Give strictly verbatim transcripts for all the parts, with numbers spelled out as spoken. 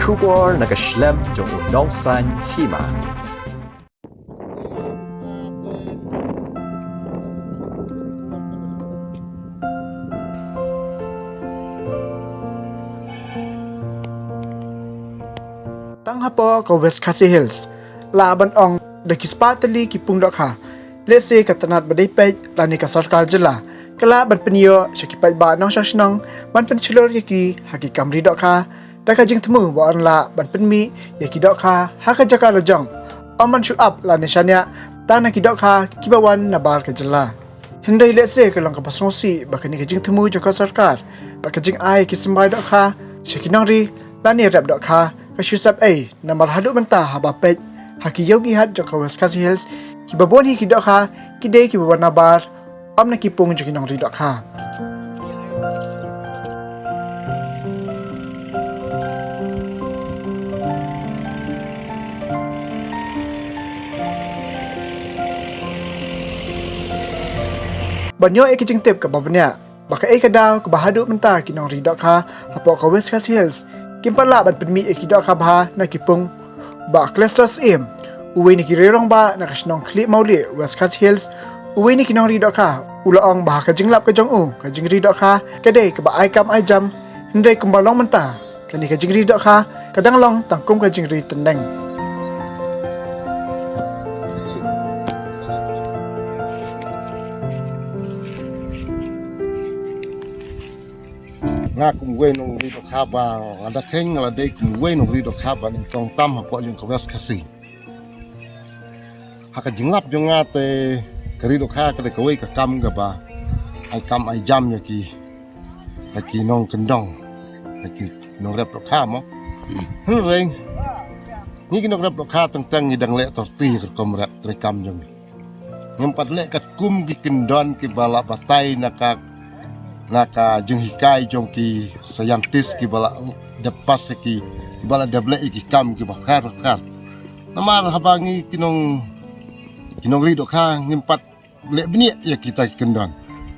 Khubor na ka shlem jong u nongsan hima. Tang hapoh ka West Khasi Hills la ban ong da ki spah tylli ki pung dohkha. Lehse ka tnat ba dei peit lane ka sorkar jylla ka lah ban pynïoh sha ki paidbah nongshong shnong ban pynshlur ïa ki ha ki kam ri dohkha da ka jingthmu ba yn lah ban pynmih ïa ki dohkha ha ka jaka la jong. Ym ban shu ap lane shaniah tang na ki dohkha kiba wan na bar ka jylla. Hynrei lehse ka long kaba sngewsih ba kane ka jingthmu jong ka sorkar bad ka jingai ki symbai dohkha sha ki nongri lane rep dohkha ka shu sep ei namar haduh mynta haba peit ha ki ïew ki hat jong ka West Khasi Hills kiba bun hi ki dohkha ki dei kiba wan na bar ym na ki pung jong ki nongri dohkha. Ban ïoh ïa ki jingtip kaba bniah ba kaei ka daw kaba haduh mynta ki nongri dohkha hapoh ka West Khasi Hills kim pat lah ban pynmih ïa ki dohkha bha na ki pung. Bah Cleoster Syiem, uwei na ki rangbah na ka shnong Khlieh Mawlieh, West Khasi Hills, uwei na ki nongri dohkha, u la ong ba ha ka jinglap ka jong u ka jingri dohkha ka dei kaba ai kam ai jam, hynrei kumba long mynta kane ka jingri dohkha ka dang long tang kum ka jingri tneng. Nga kum uwei nongri dohkha ba nga da kheiñ nga la dei kum uwei nongri dohkha ba nyngkong tam hapoh jong ka West Khasi. Ha ka jinglap jong nga te ka ri dohkha ka dei kawei ka kam kaba ai kam ai jam ïa ki, ïa ki nongkyndong, ïa ki nongrep dohkha mo. Hynrei ngi ki nongrep dohkha teng teng ngi dang leh torti ka rukom rep trei kam jong ngi. Ngim pat leh katkum ki kyndon kiba la batai na ka, na ka jinghikai jong ki scientist kiba la dep pass ïa ki, kiba la dep leh ïa ki kam kiba pher pher. Namar haba ngi ki nong, ki nongri dohkha ngim pat leh bniah ïa kita ki kyndon.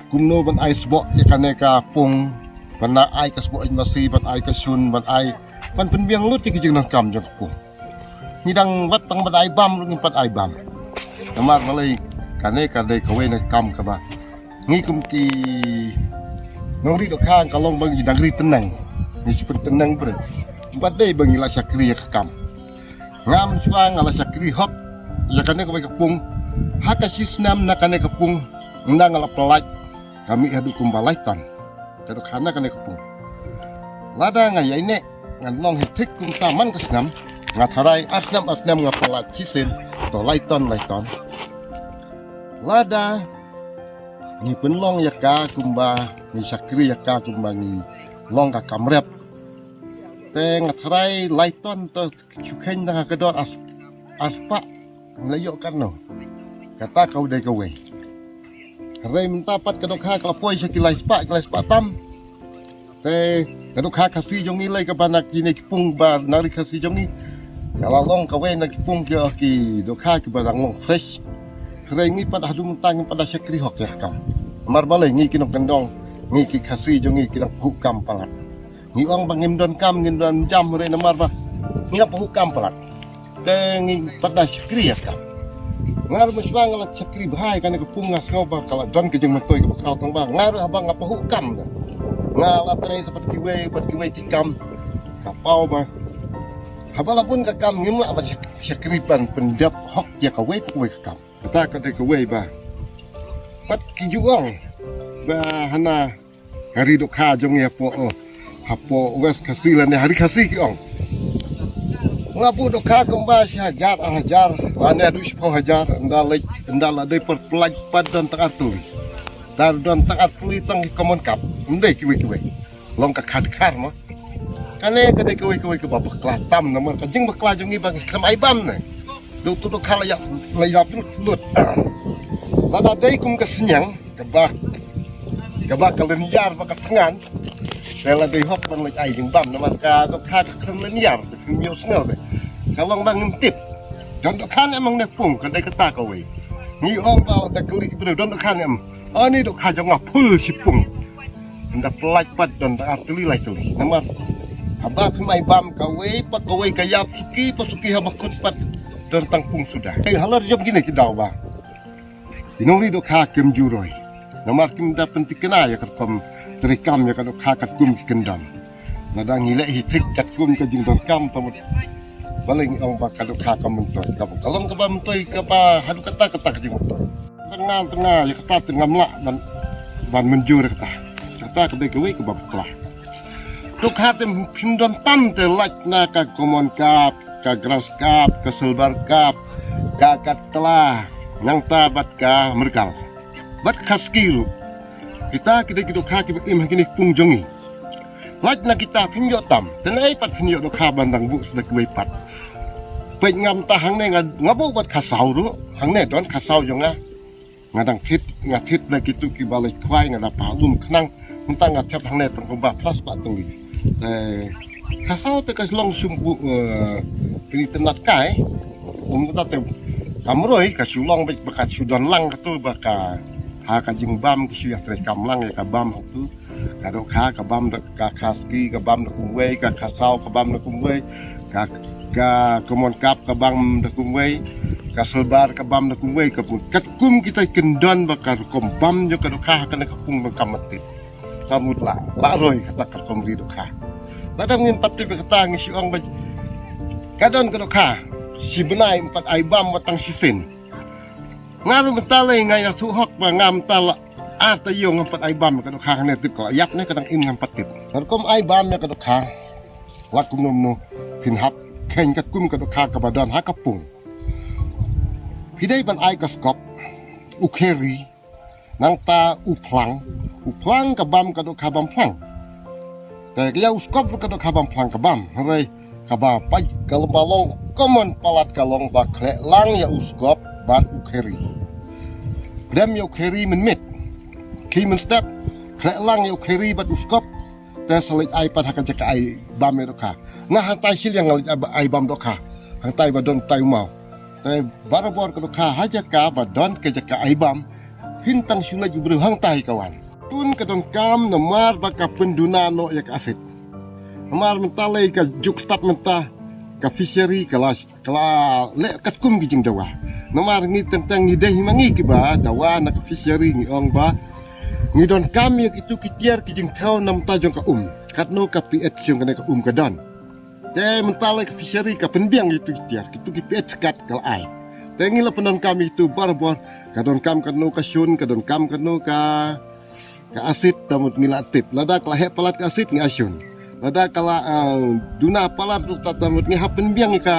Kumno ban ai sboh ïa kane ka pung, ban ai ka sboh ïa masi, ban ai ka shun, ban ai, ban pynbiang lut ïa ki jingdonkam jong ka pung. Ngi dang wat tang ban ai bam ruh ngim pat ai bam. Namar balei kane ka dei kawei na ka kam kaba ngi kum ki nongri dohkha ka long ba ngi dang ri tneng. Ngi shu pynteneng bre. Bad dei ba ngi la shakri ïa ka kam. Nga mynshuwa nga la shakri hok ïa kane kawei ka pung. Ha ka shi snem na kane ka pung nga nga la pynlait ka mih haduh kumba lai ton. Ka dohkha na kane ka pung. Lada nga ïai neh ngan long hi thik kumta man ka snem. Nga tharai ar snem ar snem nga pynlait shisien to lai ton lai ton. Lada ngi pynlong ïa ka kumba ngi shakri ïa ka kumba ngi long ka kam rep. Te nga tharai lai ton to shu kheiñ tang ha ka dor ar, ar spah. Ngi la ïoh katno. Kata ka dei kawei. Hynrei mynta pat ka dohkha ka la poi sha ki lai spah, ki lai spah tam. Te ka dohkha Khasi jong ngi lei kaba na kine ki pung ba na ri Khasi jong ngi. Ka la long kawei na ki pung ki, ki dohkha kiba dang long fresh. Hynrei ngi pat haduh mynta ngi pat da shakri hok ïa ka kam. Namar balei ngi ki nongkyndong, ngi ki Khasi jong ngi ki dang phuh kam palat. Ngi ong ba ngim don kam, ngim don jam, hynrei namar ba ngi la phuh kam palat. Te ngi pat da shakri ïa ka kam. Nga ruh mynshuwa nga la shakri bha ïa kane ka pung, nga sngew ba ka la don ka jingmyntoi kaba khraw tang ba nga ruh haba nga phuh kam da. Nga la trei sa bad kiwei bad kiwei ki kam. Ka paw ba haba la bun ka kam ngim lah ban shak-, shakri ban pyndep hok ïa kawei pa kawei ka kam. Kata ka dei kawei ba pat ki ju ong ba hana ka ri dohkha jong ngi hapoh, oh, hapoh West Khasi lane ha ri Khasi ki ong. Nga buh dohkha kumba shi hajar, ar hajar lane haduh shiphew hajar, ynda leit ynda la dei pynlait pat don tang ar tylli. Tar don tang ar tylli tang ki common carp. Ym dei kiwei kiwei. Long ka khadkhar mo. Kane ka dei kawei kawei kaba bakla tam namar ka jingbakla jong ngi ba ngi khlem ai bam ne. Dei uto dohkha la ïap, la ïap lut lut. Lada dei kum ka sniang kaba, kaba ka lynñiar ba ka thngan. Te la dei hok ban leit ai jingbam namar ka dohkha ka khlem lynñiar, ka khlem ïohsngew te. Ka long ba ngim tip. Don dohkha ne em ha kane ka pung, ka dei kata kawei. Ngi ong ba da kylli ki briew don dohkha ne em. Ani dohkha jong nga phul shipung. Ynda pynlait pat don tang ar tylli lai tylli. Namar Haba phim ai bam kawei pa kawei ka ïap suki pa suki haba kut pat don tang pung suda. Ei, halor jong kine ki daw ba ki nongri dohkha kim ju roi. Namar kim da pyntikna ïa ka rukom treikam ïa ka dohkha katkum ki kyndon. Lada ngi leh hi thik katkum ka jingdonkam, tang mut balei ngi ong ba ka dohkha ka myntoi? Ka, ka long kaba myntoi kaba haduh katta katta ka jingmyntoi. Tang nga, tang nga ïa kata te ngam lah ban, ban mynjur ïa kata. Kata ka dei kawei kaba bakla. Dohkha te phim don tam te lait na ka common carp, ka grass carp, ka silver carp, ka katla, nangta bad ka myrkal, bad ka khaski ruh. Kita ki dei ki dohkha kiba im ha kine ki pung jong ngi. Lait na kita phim ïoh tam. Te naei pat phim ïoh dohkha ban dang buh sa da kiwei pat? Peit, ngam ta hangne nga, nga buh bad khasaw ruh. Hangne don khasaw jong nga. Nga dang thied, nga thied na kitu kiba leit khwai, nga da pah lum khnang. Mynta nga thied hangne tang kumba phra spah tylli. Eh, khasaw te ka long shu buh, eh, kri tynat kai. Um, kata te kam roi, ka shu long beit ba ka shu don lang katu ba ka, ha ka jingbam ki shu ïa treikam lang ïa ka bam hangtu. Ka dohkha ka bam da ka khaski, ka bam da kumwei, ka khasaw ka bam da kumwei, ka, ka common carp ka bam da kumwei, ka silver ka bam da kumwei, ka pung. Katkum kita ki kyndon ba ka rukom bam jong ka dohkha ha kane ka pung donkam mynta. Tang mut lah, lah roi kata ka rukom ri dohkha. Lada ngim pat tip kata ngi shu ong ba ka don ka dohkha shi bnai ym pat ai bam wat tang shisien. Nga ruh mynta lei nga ïathuh hok ba nga mynta la ar taïew ngam pat ai bam ïa ka dohkha, hangne tip ka la ïap ne ka dang im ngam pat tip. Ka rukom ai bam ïa ka dohkha la kumno kumno, phin hap kheiñ katkum ka dohkha kaba don ha ka pung. Phi dei ban ai ka skop, u kheri, nangta u phlang. U phlang ka bam ka dohkha bam phlang. Te ïa u skop ruh ka dohkha bam phlang ka bam. Hynrei kaba pait kaba long common palat ka long ba khleh lang ïa u skop bad u kheri. Prem ïa u kheri mynmiet. Ki mynstep khleh lang ïa u kheri bad u skop. Te sa leit ai pat ha ka jaka ai bam ïa dohkha. Nga hangtai shiliang nga leit ai ba-, ai bam dohkha. Hangtai ba don tai u maw. Te barabor ka dohkha ha jaka ba don ka jaka ai bam. Phin tang shu leit u briew hangtai ka wan. Tun ka donkam namar ba ka pynduna noh ïa ka asid. Namar mynta lei ka juk stad mynta ka fishery ka la, ka la leh katkum ki jingdawa. Namar ngi teng teng ngi dei hi ma ngi kiba dawa na ka fishery, ngi ong ba ngi donkam ïa kitu ki tiar ki jingthew na mynta jong ka um. Katno ka pH jong kane ka um ka don. Te mynta lei ka fishery ka pynbiang ïa kitu ki tiar, kitu ki pH kat ka la ai. Te ngi la pyndonkam ïa kitu barabor, ka donkam katno ka shun, ka donkam katno ka, ka asid, tang mut ngi la tip. Lada ka la heh palat ka asid ngi ai shun. Lada ka la, ah, duna palat ruh, tang mut ngi hap pynbiang ïa ka,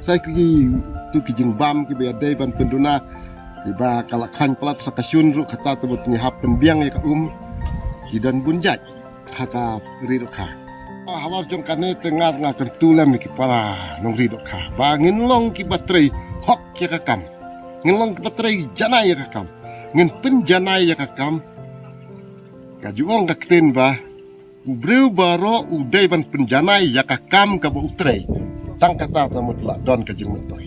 sa kitu ki jingbam kiba ïadei ban pynduna. Kiba ka la khlaiñ palat sa ka shun ruh, kata tang mut ngi hap pynbiang ïa ka um. Ki don bun jait ha ka ri dohkha. Halor jong kane te nga, nga kyntu lem ïa ki para nongri dohkha ba ngin long kiba trei hok ïa ka kam. Ngin long kiba trei janai ïa ka kam. Ngin pynjanai ïa ka kam. Ka ju ong ka ktien ba u briew baroh u dei ban pynjanai ïa ka kam kaba u trei. Tang kata tang mut lah don ka jingmyntoi.